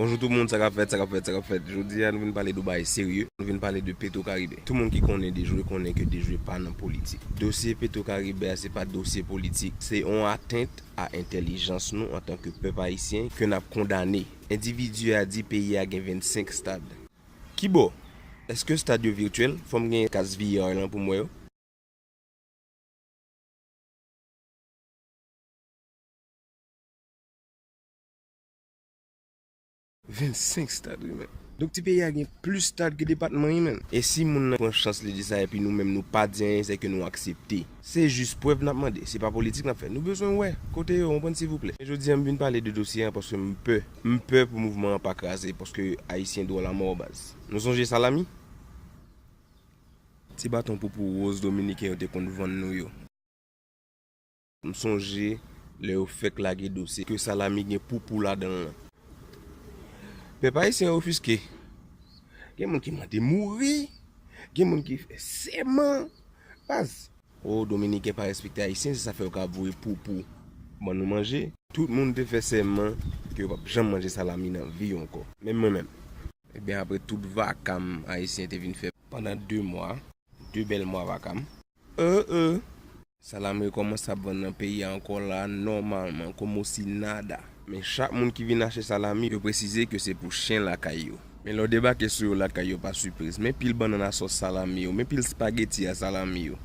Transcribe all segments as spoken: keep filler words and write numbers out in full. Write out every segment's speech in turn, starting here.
Bonjou tout moun, sa k ap fèt, sa k ap fèt, sa k ap fèt. Jodi a, nou vin pale de bagay serye. Nou vin pale de Petro Caribe. Tout moun ki konnen Dejwe konnen ke Dejwe pa nan politik. Dosye Petro Caribe a, se pa dosye politik. Se yon atent a entèlijans nou antanke pèp ayisyen ke n ap kondane. Endividi a di peyi a gen vennsenk stad. Kibò? Èske stad yo virtyèl? Fò m gen kas V A R lan pou m wè yo. Vennsenk stad, wi, men. Donk, ti peyi a gen plis stad ke depatman, wi, men. E si moun nan pran chans li di sa, epi nou menm nou pa di anyen, se ke nou aksepte. Se jis prèv n ap mande, se pa politik n ap fè. Nou bezwen wè kote yo, w konprann, silvouplè. Men jodi a, m vin pale de dosye a paske m pè. M pè pou mouvman an pa kraze, paske Ayisyen dwòl a mò, baz. Nou sonje salami? Ti baton poupou woz dominiken yo te konn vann nou yo. M sonje lè yo fèk lage dosye ke salami gen poupou ladan l lan. Pèp ayisyen ofiske. Gen moun ki mande mouri, gen moun ki fè sèman. Baz. O, dominiken pa respekte ayisyen, se sa fè yo ka voye poupou ban nou manje. Tout moun te fè sèman ke yo p ap janm manje salami nan vi yo ankò. Menm mwen menm. Ebyen, apre tout vaka m ayisyen te vin fè pandan de mwa, de bèl mwa vaka m. Euh, euh. Salami yo kòmanse ap vann nan peyi a ankò la, nòmalman, como si nada. Men chak moun ki vin achte salami, yo presize ke se pou chen lakay yo. Men lè w debake sou yo lakay yo pa sipriz. Men pil bannann a sòs salami yo, men pil spageti a salami yo.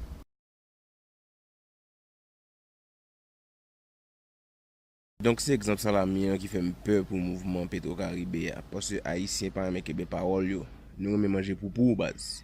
Donk, se egzanp salami an ki fè m pè pou mouvman Petro Caribe a, paske Ayisyen pa renmen kenbe pawòl yo. Nou renmen manje poupou, baz.